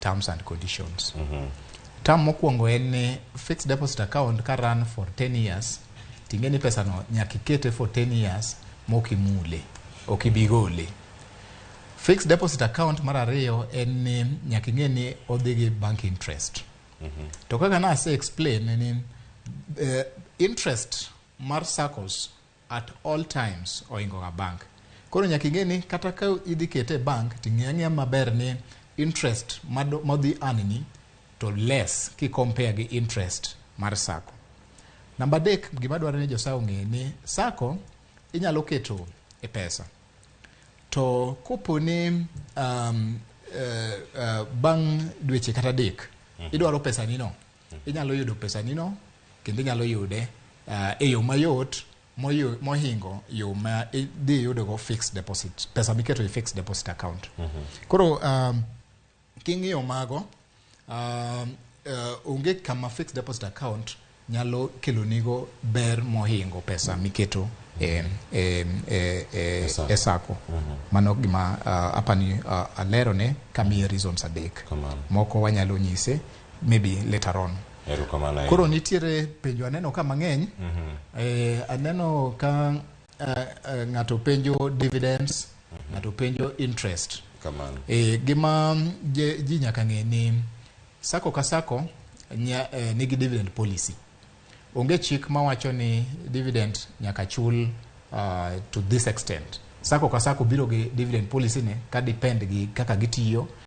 Terms and conditions. Term mokwongo en ni fixed deposit account ka run for 10 years, ting'e ni pesa no nyaka ikete for 10 years mok imule, ok ibi gole. Fixed deposit account mar ariyo en ni nyaka ing'e ni odhi gi bank interest. To kaka nase explain ni interest mar SACCOs at all times ohingo ga bank. Koro nyaka ing'e ni kata ka idhi kete e bank, ting'e ang'eya maber ni interest modhi earn ni to less ki compare gi interest mar SACCO. Namba 3, gima dwarore ni josa ong'e ni SACCO inyalo keto e pesa. To kopo ni bang' dweche kata 3 idwaro pesa ni no, inyalo yudo pesa ni no kendo inyalo yude e yo mayot mohingo yo ma idhi yudogo fixed deposit, pesa miketo e fixed deposit account. Koro king'iyo mago, onge kama fixed deposit account nyalo kelonigo ber mohingo pesa miketo e E SACCO. E SACCO. Mano gima apani alerone kamiye reasons 3. Kamano. Moko wanyalo nyise maybe later on. Erokamano ahinya. Koro nitiere penjo aneno ka mang'eny. Aneno ka ng'ato penjo dividends, ng'ato penjo interest. Kamano. Gima ji nyaka ng'e ni SACCO ka SACCO nigi dividend policy. Onge chik mawacho ni dividend nyaka chul to this extent. SACCO ka SACCO biro gi dividend policy ne ka depend gi kaka gitiyo.